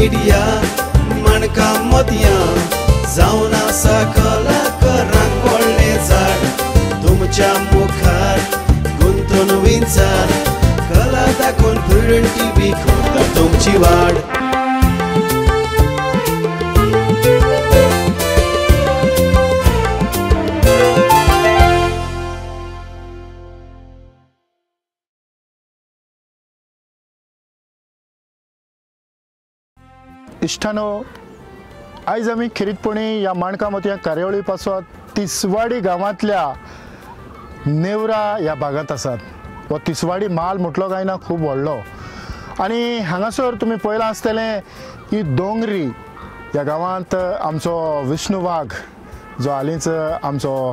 Media माणकां मोतयां जावन आसा कलाकारांक व्हडलें झाड तुमच्या मुखार गुंतून विंचार कला दाखोवन प्रुडंट टीव्ही करता तुमची वाड. इश्टानो, आयज आमी खेरीतपणी ह्या माणकां मोतयां कार्यावळी पासत तिसवाडी गांवांतल्या नेवरा ह्या भागांत आसात. हो तिसवाडी म्हाल म्हटलो काय ना खूब व्हडलो आनी हांगासर तुमी पळयलां आसतलें ही दोंगरी. ह्या गांवांत आमचो विष्णू वाघ जो हालींच आमचो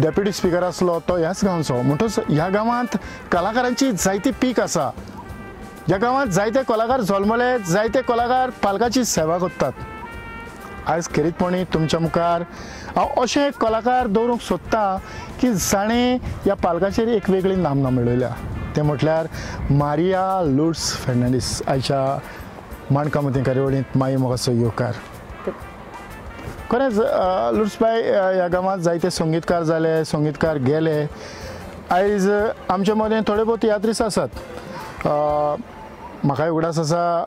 डेप्युटी स्पिकर आसलो तो ह्याच गांवचो. म्हणटच ह्या गांवांत कलाकारांची जायती पीक आसा. ह्या गांवांत जायते कलाकार जल्मले, जायते कलाकार पालकाची सेवा करतात. आयज खेरीतपणी तुमच्या मुखार हांव अशें एक कलाकार दवरूंक सोदतां की जाणें ह्या पालकाचेर एक वेगळी नामना मेळयल्या, तें म्हटल्यार मारिया लुर्ड्स फेर्नांडीस. आयच्या माणकां मोतयां कार्यावळींत माई मोगाचो येवकार. खरेंच लुर्ड्स बाय, ह्या गांवांत जायते संगीतकार जाले, संगीतकार गेले. आयज आमच्या मदें थोडे भोव तियात्रीस आसात. म्हाकाय उगडास आसा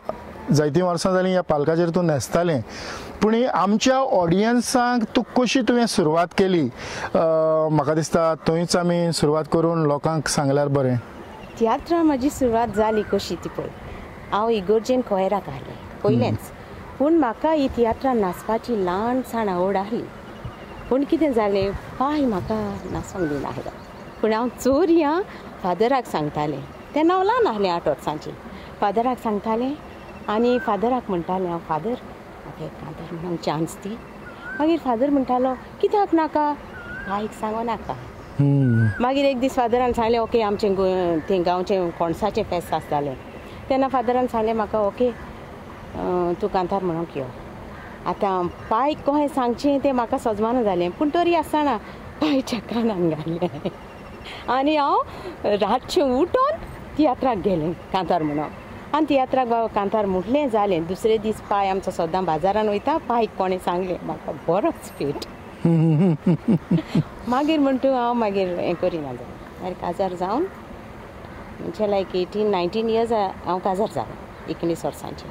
जायतीं वर्सां जालीं ह्या पालकाचेर तूं न्हेसतालें, पूण आमच्या ऑडियन्सांक तूं कशी तुवें सुरवात केली, म्हाका दिसता थंयच आमी सुरवात करून लोकांक सांगल्यार बरें. तियात्रां म्हजी सुरवात जाली कशी ती पळय, हांव इगोर्जेन कोयराक आहलें पयलेंच, पूण म्हाका ही तियात्रां नाचपाची ल्हानसाण आवड आहली. पूण कितें जालें, पाय म्हाका नाचोंक दिना आहलो. पूण हांव चोरयां फादराक सांगतालें, तेन्ना हांव ल्हान आहलें 8 वर्सांचें. फादराक सांगतालें आनी फादराक म्हणटालें हांव, फादर म्हाका एक कांतार म्हणूंक चान्स दी. मागीर फादर म्हणटालो कित्याक नाका, बायक सांगो नाका. मागीर एक दीस फादरान सांगलें ओके, आमचें तें गांवचें कोणसाचें फेस्त आसतालें तेन्ना फादरान सांगलें म्हाका ओके तूं कांतार म्हणूंक यो. आतां पायक कशें सांगचें तें म्हाका सजमाना जालें, पूण तरी आसतना पायच्या कानान घालें आनी हांव रातचें उठून तियात्राक गेलें कांतार म्हणूंक. आनी तियात्राक बाबा कांतार म्हटलें जालें. दुसरे दीस पाय आमचो सद्दां बाजारान वयता, पायक कोणें सांगलें म्हाका बरोच पेट. मागीर म्हणटा हांव मागीर हें करिना जालें. मागीर काजार जावन म्हणजे लायक 18-19 इयर्स हांव काजार जालें, 19 वर्सांचें.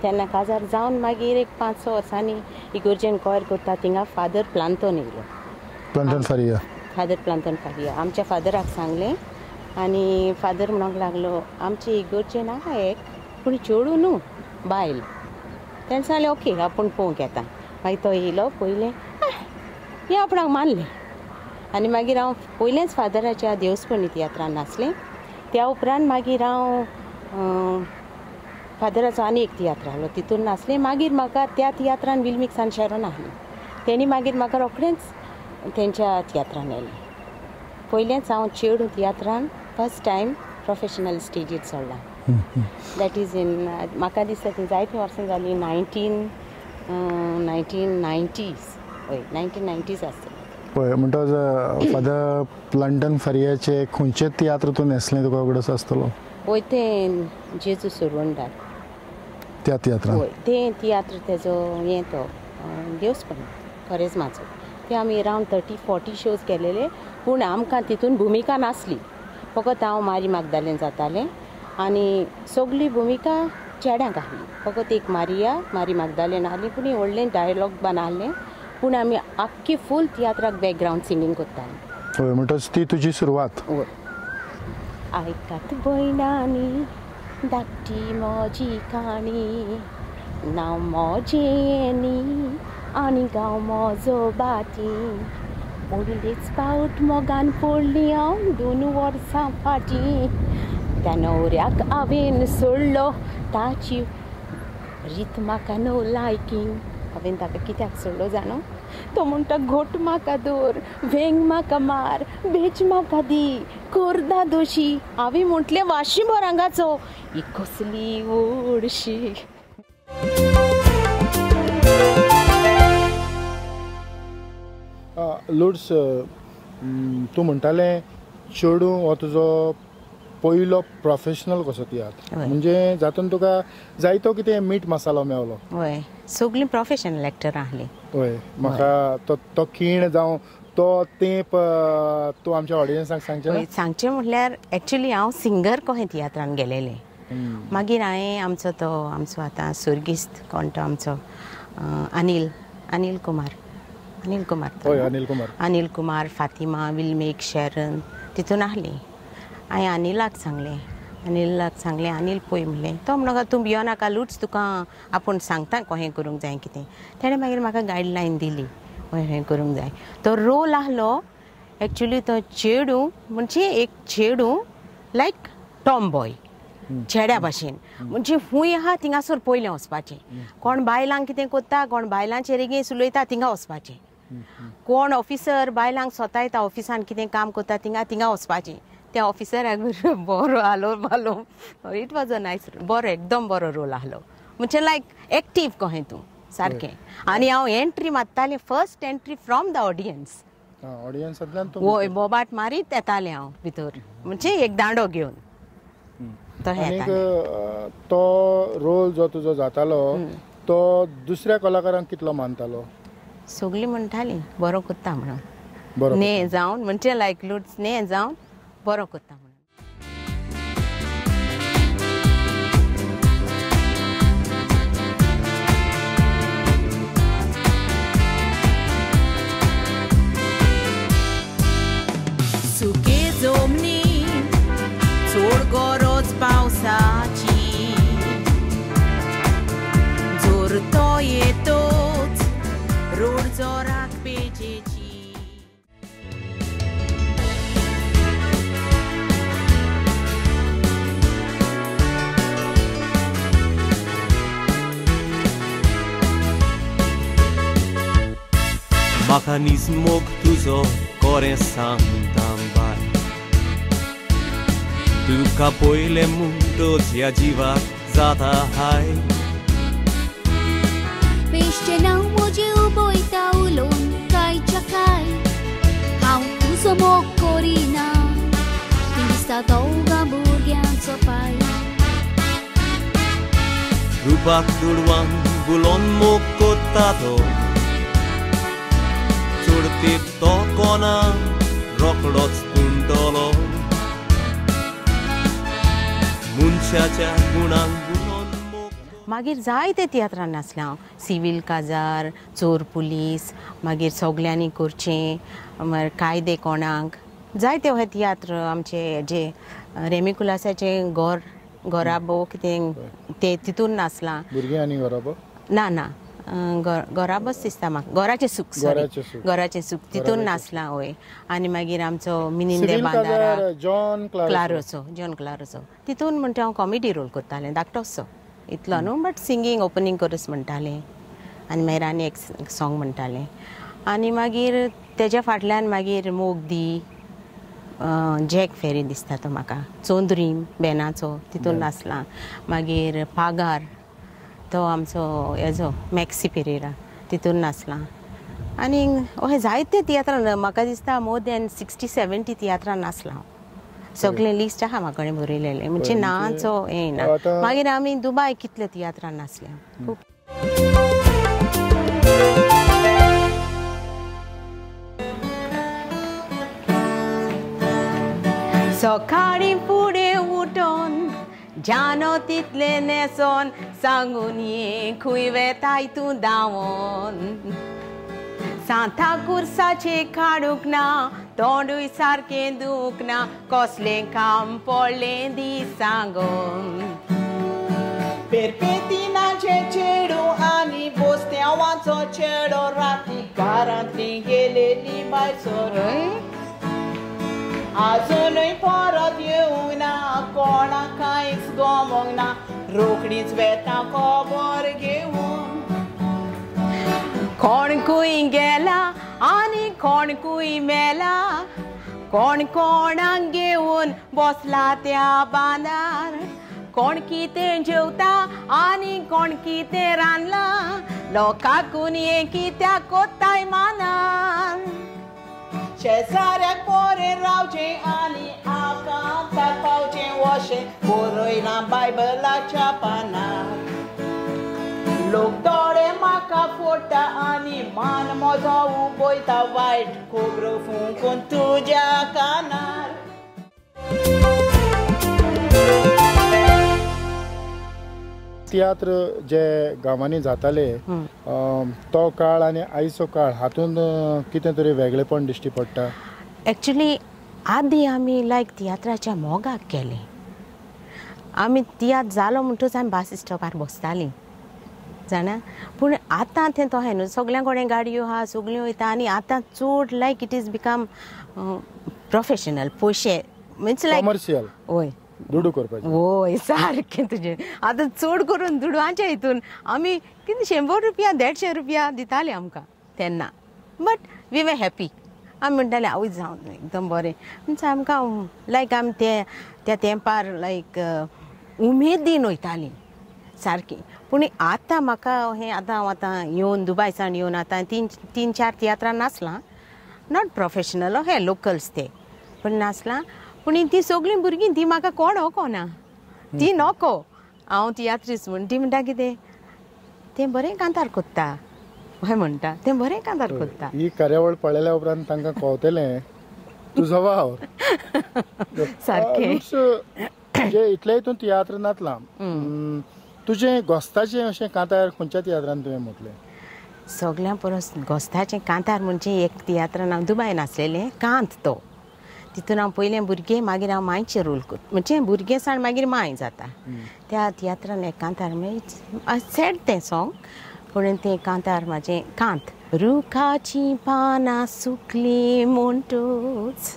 तेन्ना काजार जावन मागीर एक 5-6 वर्सांनी इगोर्जेन कोयर करता थिंगा फादर प्लांतोन येयलो. प्लांतोन फारिया, फादर प्लांतोन फारिया आमच्या फादराक सांगलें आनी फादर म्हणूंक लागलो आमचे इगोर्जेन आहा एक, पूण चेडूं न्हू बायल. तेणें सांगलें ओके आपूण पळोवंक येता. मागीर तो येयलो, पयलें हें आपणाक मानलें आनी मागीर हांव पयलेंच फादराच्या देवस्पणी तियात्रान नाचलें. त्या उपरांत मागीर हांव फादराचो आनी एक तियात्र आहलो तितून नाचलें. मागीर म्हाका त्या तियात्रान विल्मीक सांशेरोन आहली, तेणी मागीर म्हाका रोखडेंच तेंच्या तियात्रान येयलें. पयलेंच हांव चेडूं तियात्रान फर्स्ट टायम प्रोफेशनल स्टेजीर चडलां. That is in म्हाका दिसता ती जायतीं वर्सां जालीं, 1990s, हय 1990s आसतलें. पळय म्हणटच फादर प्लांटन फारियाचे खंयचे तियात्र तूं न्हेसलें तुका उगडास आसतलो? हय तें जेजू सुरवंडार त्या तियात्रान. हय तें तियात्र तेजो हें तो देवस्पण करेजमाचो, ते आमी अरावंड 30-40 शोज केलेले. पूण आमकां तितून भुमिका नासली, फकत हांव मारी मागदालेन जातालें आनी सगळी भुमिका चेड्यांक आहली. फकत एक मारिया मारी मागदालेन आहली, पूण व्हडलें डायलॉग बान आहलें. पूण आमी आख्खी फूल तियात्राक बॅकग्रावंड सिंगींग करतालीं. हय म्हणटच ती तुजी सुरवात. हय. आयकात भयणांनी धाकटी म्हजी काणी, नांव म्हजें न्ही आनी गांव म्हजो बाती. पयलीच फावट मोगान पडली हांव 2 वर्सां फाटीं, त्या न्हवऱ्याक हांवें सोडलो ताची रीत म्हाका न्हू लायकी. हांवें ताका कित्याक सोडलो जाणो, तो म्हणटा घोट म्हाका दवर, वेंग म्हाका मार, बेज म्हाका दी, कोरदा दोशी. हांवें म्हटलें वाशींभर हांगाचो, ही कसली व्हडशी. लुड्स, तूं म्हणटालें चेडूं हो तुजो पयलो प्रोफेशनल कसो तियात्र म्हणजे जातून तुका जायतो कितें मीठ मसालो मेवलो. हय, सगळीं प्रोफेशनल एक्टर आहली. हय, म्हाका तो तो खीण जावं तो तेंप तूं आमच्या ऑडियन्साक सांगचें. सांगचें म्हटल्यार एक्चुली हांव सिंगर कहें तियात्रान गेलेलें. मागीर हांवें आमचो तो आमचो आतां सुर्गीस्त कोण तो आमचो अनिल अनिल कुमार अनिल कुमार अनिल कुमार अनिल कुमार फातिमा विल्मेक शेरन तितून आहली. हांवें अनिलाक सांगलें, अनिलाक सांगलें अनिल पळय म्हणलें, तो म्हणून तूं भियो नाका लूच तुका आपूण सांगता कहें करूंक जाय कितें. तेणें मागीर म्हाका गायडलायन दिली हें करूंक जाय. तो रोल आहलो एक्चुली तो चेडूं म्हणजे एक चेडूं लायक टॉम बॉय चेड्या भाशेन म्हणजे खूंय आहा थिंगासर पयलें वचपाचें, कोण बायलांक कितें करता कोण बायलांचेर एगेन्स्ट उलयता थिंगा वचपाचें, कोण ऑफिसर बायलांक सोतायता ऑफिसान कितें काम करता थिंगा थिंगा वचपाचें. त्या ऑफिसराक बरो आलो बालो it was a nice बरो एकदम बरो रोल आहलो म्हणजे लायक एक्टीव कहें तूं सारकें. आनी हांव entry मारतालें first entry from the audience. वय बोबाट मारीत येतालें हांव भितर म्हणजे एक दांडो घेवन. तो रोल जो तुजो जातालो तो दुसऱ्या कलाकारांक कितलो मानतालो? सगळीं म्हणटालीं बरो करता म्हणून, ने जावन म्हणजे लायक लुट्स ने जावन बरो करता म्हणून. सुके जमनी चड गरज पावसाची, जोर तो येतोच रोड जोराक पेजेची. म्हाका नीज मोग तुजो कोरें सांगता बाय, तुका पयलें म्हणटच ह्या जिवाक जाता हाय. बेश्टें नांव म्हजें उबयता उलोवन कांयच्या काय, हांव तुजो मोग करिना दिसता दोगां भुरग्यांचो पाय. रुपाक दुडवान बुलोन मोग कोत्ता तो चडतेप तो कोना रोकडोच तुंटलो मनशाच्या गुणांक गुणोन मोग. मागीर जायते तियात्रान नासलें हांव, सिवील काजार, चोर पुलीस, मागीर सगल्यांनी करचें, मागीर कायदे कोणाक, जायते हे तियात्र आमचे जे रेमी कुलासाचें घोर घोराबो कितें ते तितून नासलां. भुरगीं आनी घोराबो ना ना घोराबोच दिसता म्हाका, घोराचें सूख, सॉरी घोराचें सूख तितून नासलां. हय, आनी मागीर आमचो मिनिंदे बांदारा जॉन क्लारोचो, जॉन क्लारोचो तितून म्हणटा हांव कॉमेडी रोल करतालें धाकटोसो इतलो न्हू, बट सिंगींग ओपनींग करूच म्हणटालें आनी मागीर आनी एक सॉंग म्हणटालें. आनी मागीर तेज्या फाटल्यान मागीर मोग दी जॅक फेरी दिसता तो म्हाका, चोंद्रीम बेनाचो तितून नासलां. मागीर पागार तो आमचो हेजो मॅक्सी पेरेरा तितून नासलां. आनी अशें जायते तियात्रां म्हाका दिसता मोर दॅन 60-70 तियात्रां नासलां हांव. सगळें लिस्ट आहा म्हाका कडेन बरयलेलें म्हणजे नांचो हें ना. मागीर आमी दुबाय कितले तियात्रां नासल्या खूब. सकाळीं फुडें उठोन जानो तितलें न्हेसोन सांगून ये खूंय वेताय तूं धांवोन, सांता कुर्साचें काडूंक ना तोंडूय सारकें दुवूंक ना, कसलें काम पडलें दी सांगोन. पेरपेतिनाचें चेडूं आनी बोस्त्यांवाचो चेडो राती कारांतली गेलेली बाय सोरय आजुनूय परत येवंक ना, कोणाक कांयच गमोंक ना, रोखडीच वेता खबर घेवन. कोण खूंय गेला आनी कोण खूंय मेला, कोण कोणाक घेवन बसला त्या बांदार, कोण कितें जेवता आनी कोण कितें रांदला, लोकांकून हें कित्याक कोत्ताय मानान. शेजाऱ्याक बरें रावचें आनी आकांताक पावचें वशें बरयलां बायबलाच्या पानार. लोक दोळे म्हाका फोडटा आनी मान म्हजो उबयता वायट खबरो फुंकून तुज्या कानार. तियात्र जे गांवांनी जाताले तो काळ आनी आयचो काळ हातूंत कितें तरी वेगळेपण दिश्टी पडटा. एक्चुली आदी आमी लायक तियात्राच्या मोगाक केलें. आमी तियात्र जालो म्हणटच आमी बस स्टॉपार बसतालीं जाणा. पूण आतां तें तशें न्हू, सगल्यां कडेन गाडयो आहा, सगल्यो वयता आनी आतां चड like it is become professional, पयशे मिन्स लायक कमर्शियल. हय, दुडू करपाचें. वय सारकें तुजें. आतां चड करून दुडवांच्या हितून आमी कितें 100 रुपया 150 रुपया दिताले आमकां तेन्ना, बट we were happy. आमी म्हणटाले आवय जावन एकदम बरें म्हणजे आमकां लायक आमी ते त्या तेंपार लायक उमेदीन वयतालीं सारकी. पूण आतां म्हाका हें आतां हांव आतां येवन दुबायसान येवन आतां तीन चार तियात्रां नाचलां, not professional हे लोकल्स ते पूण नाचलां. पूण तीं सगळीं भुरगीं ती म्हाका कोण वळखना, ती नको हांव तियात्रीस म्हूण. ती म्हणटा कितें तें बरें कांतार कोत्ता, हय म्हणटा तें बरें कांतार कोत्ता. ही कार्यावळ पळयल्या उपरांत तांकां कळटलें तुजो वावर सारकें. जे इतलेय तूं तियात्र नाचलां, तुजें गोस्ताचें अशें कांतार खंयच्या तियात्रान तुवें म्हटलें? सगळ्यां परस गोस्ताचें कांतार म्हणजे एक तियात्रान हांव दुबाय नाचलेलें कांत तो, तितून हांव पयलें भुरगें मागीर हांव मांयचें रोल करता, म्हणजे भुरगें सावन मागीर मांय जाता. त्या तियात्रान एक कांतार म्हणजे सॅड तें सोंग, पूण तें कांतार म्हाजें कांत. रुखाचीं पानां सुकलीं म्हणटूच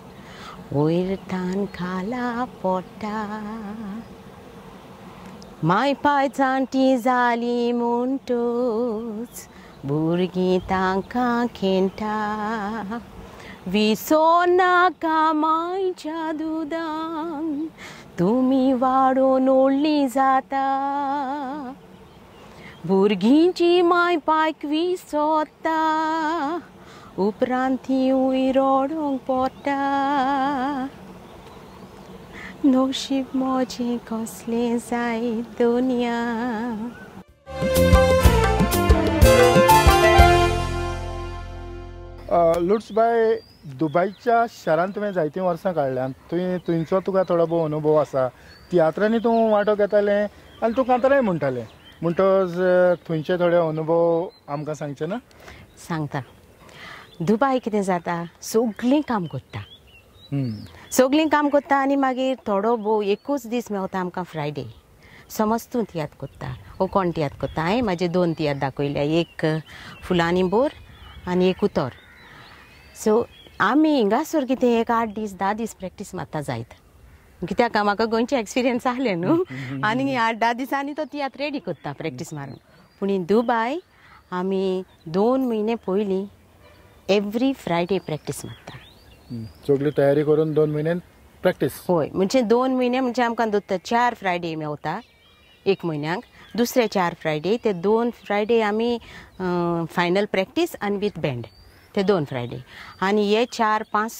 वयर तान खाला पडटा, माय पाय जाणटी जाली म्हणटूच भुरगीं तांकां खेळटा, विसोनाका मायच्या दुदान तुमी वाडोवन व्हडलीं जाता, भुरगींची माय पायक विसोता उपरांत तिवूय रडोंक पडटा, नशीब म्हजें कसलें जाय दुनिया. लुट्सबाय, दुबयच्या शारांत तुवें जायतीं वर्सां काडल्यात, तुवें थंयचो तुका थोडो भोव अनुभव आसा. तियात्रांनी तूं वांटो घेतालें आनी तूं कांताराय म्हणटालें, म्हणटच थंयचे थोडे अनुभव आमकां सांगचे ना? सांगता. दुबाय कितें जाता, सगळीं काम करता, सगळीं काम करता आनी मागीर थोडो भोव एकूच दीस मेवता आमकां फ्रायडे. समज तूं तियात्र करता वो कोण तियात्र करता, हांवें म्हाजे 2 तियात्र दाखयल्या, एक फुलांनी बोर आनी एक उतर. सो आमी हिंगासर कितें एक 8 दीस 10 दीस प्रॅक्टीस मारता जायत, कित्याक म्हाका गोंयचें एक्सपिरियन्स आसलें न्हू, आनी 8-10 दिसांनी तो तियात्र रेडी करता प्रॅक्टीस मारून. पूण दुबाय आमी 2 म्हयने पयलीं एवरी फ्रायडे प्रॅक्टीस मारता. सगळी तयारी करून 2 म्हयन्यान प्रॅक्टीस? हय, म्हणजे 2 म्हयने म्हणजे आमकां दोत्ता 4 फ्रायडे मेवता एक म्हयन्याक, दुसरे 4 फ्रायडे, ते 2 फ्रायडे आमी फायनल प्रॅक्टीस आनी विथ बँड, ते 2 फ्रायडे. आनी हे 4, 5,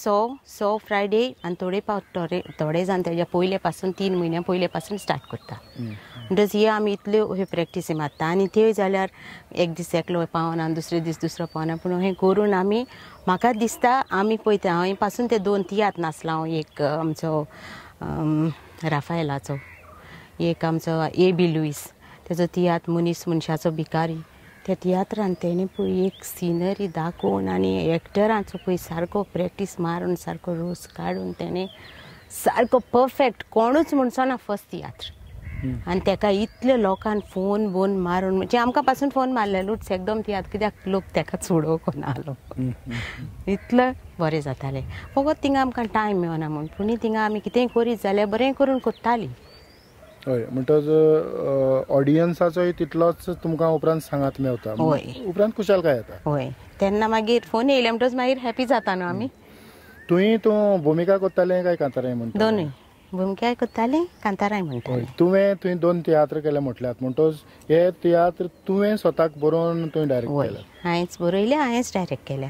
6 फ्रायडे आनी थोडे पावट थोडे जाण तेज्या पयले पासून 3 म्हयन्या पयले पासून स्टार्ट करता. म्हणटच हे आमी इतल्यो ह्यो प्रॅक्टीसी मारता आनी त्यो जाल्यार एक दीस एकलो पावना, दुसरे दीस दुसरो पावना, पूण हें करून आमी म्हाका दिसता आमी पळयता. हांवें पासून ते 2 तियात्र नाचला हांव, एक आमचो राफायलाचो, एक आमचो ए बी लुईस तेजो तियात्र मनीस मनशाचो भिकारी. त्या तियात्रान तेणें पळय एक सिनरी दाखोवन आनी एक्टरांचो पळय सारको प्रॅक्टीस मारून सारको रोस काडून तेणें सारको परफेक्ट, कोणूच म्हणचो ना फर्स्ट तियात्र. आनी तेका इतले लोकांक फोन बोन मारून म्हणजे आमकां पासून फोन मारले लुट्स एकदम तियात्र, कित्याक लोक तेका चडोवंक नासलो, इतलें बरें जातालें. फकत थिंगा आमकां टायम मेळना म्हूण, पूण थिंगा आमी कितेंय करीत जाल्यार बरें करून करतालीं. हय, म्हणटच ऑडियन्साचोय तितलोच तुमकां उपरांत सांगात मेवता. हय, उपरांत खुशालकाय येता. हय, तेन्ना मागीर फोन येयले म्हणटच मागीर हॅपी जाता न्हू आमी. तुवें तूं भुमिका करतालें काय कांताराय म्हणटा? दोनूय, भुमिकाय करतालें कांताराय म्हणटालें. तुवें 2 तियात्र केले म्हटल्यात, म्हणटच हे तियात्र तुवें स्वताक बरोवन तुवें डायरेक्ट केले? हांवेंच बरयले, हांवेंच डायरेक्ट केल्या.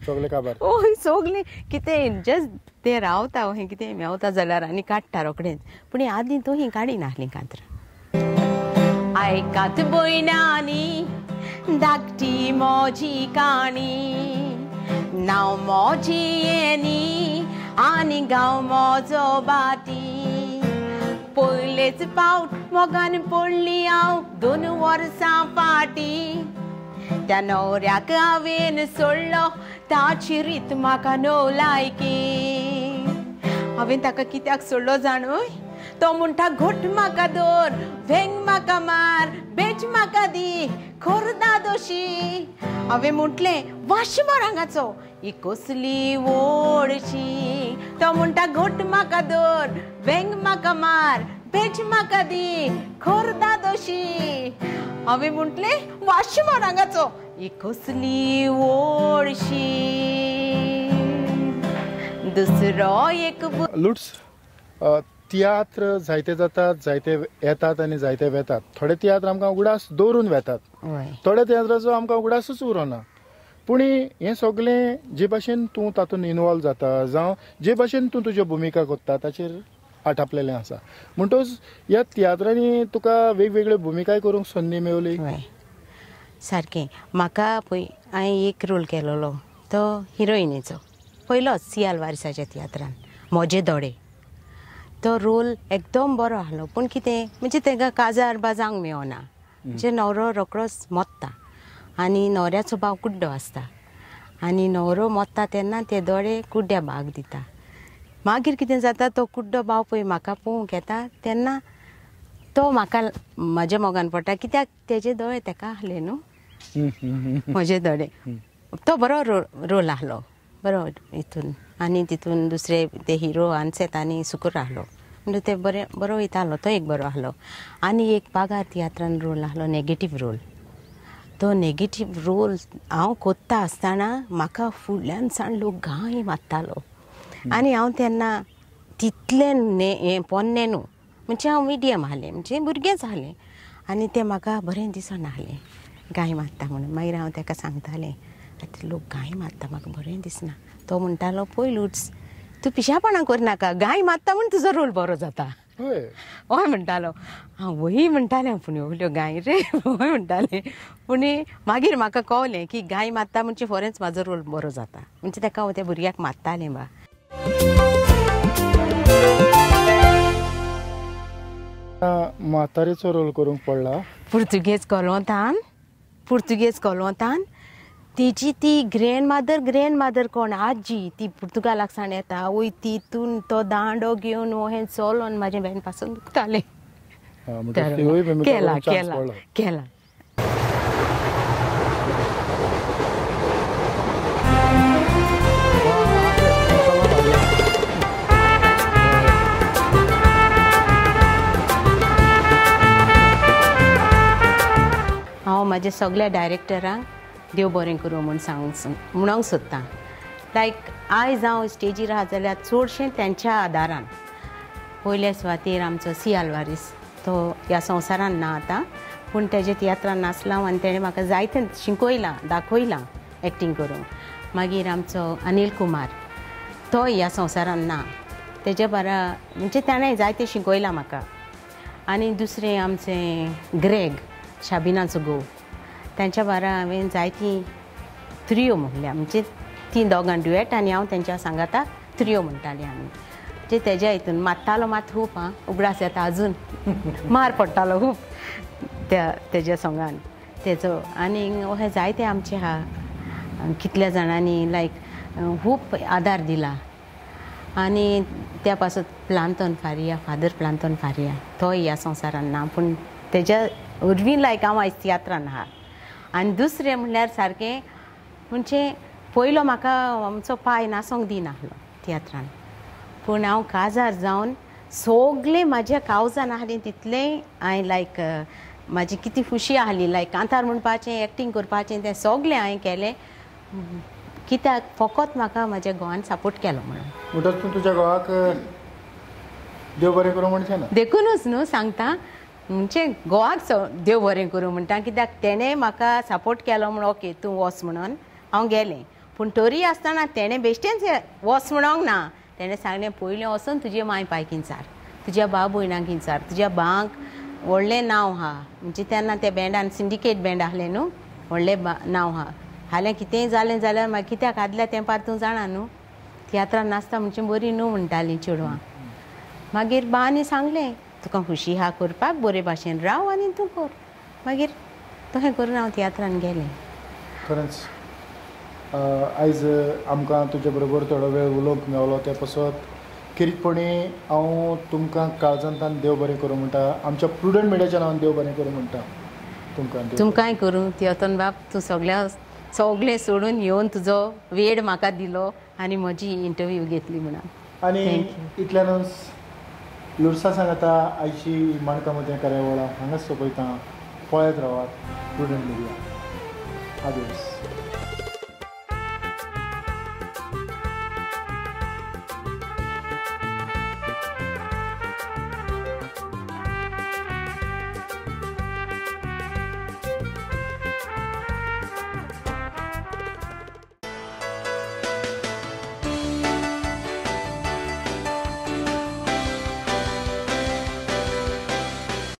सगळे काबार ओय सगळें कितें जस्ट ते रावता हें कितें मेवता जाल्यार आनी काडटा रोखडेंच पूण आदीं तो ही काडी नासली कांतरां. आयकात भयणांनी धाकटी म्हजी काणी नांव म्हजी येनी आनी गांव म्हजो बाटी पयलेच पावट मोगान पडली हांव 2 वर्सां फाटीं त्या न्हवऱ्याक हांवें सोडलो ताची रीत म्हाका न्हू लायकी. हांवें ताका कित्याक सोडलो जाणूय तो म्हणटा घोट म्हाका दवर वेंग म्हाका मार बेच म्हाका दी खोरदा दोशी. हांवें म्हटलें वाश मर हांगाचो ही कसली वोडशी. तो म्हणटा घोट म्हाका दवर वेंग म्हाका मार बेच म्हाका दी खोरदा दोशी. हांवें म्हटलें वाश मर हांगाचो ही कसली वोडशी. दुसरो एक लुट्स तियात्र जायते जातात जायते येतात आनी जायते वेतात. थोडे तियात्र आमकां उगडास दवरून वेतात थोडे तियात्राचो आमकां उगडासूच उरना. पूण हें सगळें जे भाशेन तूं तातूंत इनवॉल्व जाता जावं जे भाशेन तूं तुज्यो भुमिका करता ताचेर आटापलेलें आसा. म्हणटकच ह्या तियात्रांनी तुका वेगवेगळ्यो भुमिकाय करूंक संदी मेवली. सारकें म्हाका पळय हांवें एक रोल केलेलो तो हिरोइनीचो पयलोच सी आल्वारीसाच्या तियात्रान म्हजे दोडे. तो रोल एकदम बरो आहलो पूण कितें म्हणजे तांकां काजार बा जावंक मेळना म्हणजे न्हवरो रोकडोच मोत्ता आनी न्हवऱ्याचो भाव कुड्डो आसता आनी न्हवरो मोत्ता तेन्ना ते दोळे कुड्ड्या भाग दिता. मागीर कितें जाता तो कुड्डो भाव पळय म्हाका पळोवंक येता तेन्ना तो म्हाका म्हज्या मोगान पडटा कित्याक तेजे दोळे ताका आहले न्हू म्हजे दोळे. तो बरो रोल आहलो बरो हितून आनी तितून दुसरे ते हिरो आनसेत आनी सुकूर आहलो म्हणजे ते बरे बरो वयतालो तो एक बरो आहलो. आनी एक पागार तियात्रान रोल आहलो नेगेटीव रोल. तो नेगेटीव रोल हांव कोत्ता आसतना म्हाका फुडल्यान सावन लोक गांय मारतालो आनी हांव तेन्ना तितलें हें पोन्नें न्हू म्हणजे हांव मिडियम आहलें म्हणजे भुरगेंच आहलें आनी तें म्हाका बरें दिसना आहलें गाय मारता म्हणून. मागीर हांव ताका सांगतालें आतां लोक गाय मारता म्हाका बरें दिसना. तो म्हणटालो पळय लुट्स तूं पिशापणां करनाका गाय मारता म्हूण तुजो रोल बरो जाता. हय म्हणटालो. हांव वय म्हणटालें पूण एवढ्यो गाय रे हय म्हणटालें. पूण मागीर म्हाका कळलें की गाय मारता म्हणजे फोरेंच म्हाजो रोल बरो जाता म्हणजे ताका हांव त्या भुरग्याक मारतालें बा. म्हातारेचो रोल करूंक पडला पुर्तुगेज कोलोंतान. पुर्तुगेज कोलोंतान तेजी ती ग्रँड मादर कोण आजी ती पुर्तुगालाक सावन येता वय तितून तो दांडो घेवन हें चलोन म्हाजें बेन पासून दुखतालें. केला केला केला. हांव म्हाज्या सगळ्या डायरेक्टरांक देव बरें करूं म्हूण सांगूंक म्हणूंक सोदता. लायक आयज हांव स्टेजीर आसा जाल्यार चडशें तेंच्या आदारान. पयल्या सुवातेर आमचो सी आल्वारीस तो ह्या संवसारान ना आतां पूण तेजे तियात्रान नाचलां आनी तेणें म्हाका जायतें शिकयलां दाखयलां एक्टींग करूंक. मागीर आमचो अनिल कुमार तो ह्या संवसारान ना तेजे बारा म्हणजे ताणें जायतें शिकयलां म्हाका. आनी दुसरें आमचें ग्रेग शाबिनाचो घोव तांच्या बारा हांवें जायतीं त्रियो म्हणल्या म्हणजे तीं दोगां ड्युएट आनी हांव तेंच्या सांगाता त्रियो म्हणटालीं आमी. म्हणजे तेज्या हितून मारतालो मात खूब आं उगडास येता अजून मार पडटालो खूब त्या तेज्या सोंगान तेजो. आनी अशें जायते आमचे आहा कितल्या जाणांनी लायक खूब आदार दिला. आनी त्या पासत प्लांतोन फारिया फादर प्लांतोन फारिया तोय ह्या संवसारान ना पूण तेज्या वरवीं लायक हांव आयज तियात्रान आहा. आनी दुसरें म्हणल्यार सारकें म्हणजे पयलो म्हाका आमचो पांय नाचोंक दिनासलो तियात्रान पूण हांव काजार जावन सगळें म्हाज्या कावजान आहलीं तितलें हांवें लायक म्हाजी कितें खुशी आहली लायक कांतार म्हणपाचें एक्टींग करपाचें तें सगळें हांवें केलें कित्याक फकत म्हाका म्हाज्या घोवान सपोर्ट केलो म्हणून. म्हणटकच तूं तुज्या घोवाक देव बरें करूं म्हणचें ना? देखूनच न्हू सांगता म्हणजे घोवाक देव बरें करूं म्हणटा कित्याक तेणें म्हाका सपोर्ट केलो म्हण ओके तूं वच म्हणून हांव गेलें. पूण तरी आसतना तेणें बेश्टेंच वच म्हणोंक ना, तेणें सांगलें पयलें वचून तुजे माय पायक विचार, तुज्या भाव भयणांक विचार, तुज्या भावांक व्हडलें नांव आहा, म्हणजे तेन्ना त्या बँडान सिंडिकेट बँड आहलें न्हू, व्हडलें नांव आहा, हाल्यां कितेंय जालें जाल्यार मागीर कित्याक आदल्या तेंपार तूं जाणा न्हू तियात्रान नाचता म्हणजे बरी न्हू म्हणटालीं चेडवां. मागीर बांनी सांगलें तुका खुशी आहा करपाक, बरे भाशेन राव आनी तूं कर. मागीर तशें करून हांव तियात्रान गेलें. खरेंच आयज आमकां तुजे बरोबर थोडो वेळ उलोवंक मेवलो त्या पासत खेरीतपणी हांव तुमकां काळजांतल्यान देव बरें करूं म्हणटा, आमच्या प्रुडंट मिडियाच्या नांवान देव बरें करूं म्हणटा तुमकां. तुमकांय करूं तियोतन बाब, तूं सगळ्या सगळें सोडून येवन तुजो वेळ म्हाका दिलो आनी म्हजी इंटरव्यू घेतली म्हणून. आनी इतल्यानूच लुरसा सांगता आयची माणकां मोतयां कार्यावळ हांगाच सोंपयता. पळयत रावात प्रुडंट मिडिया. आदेस.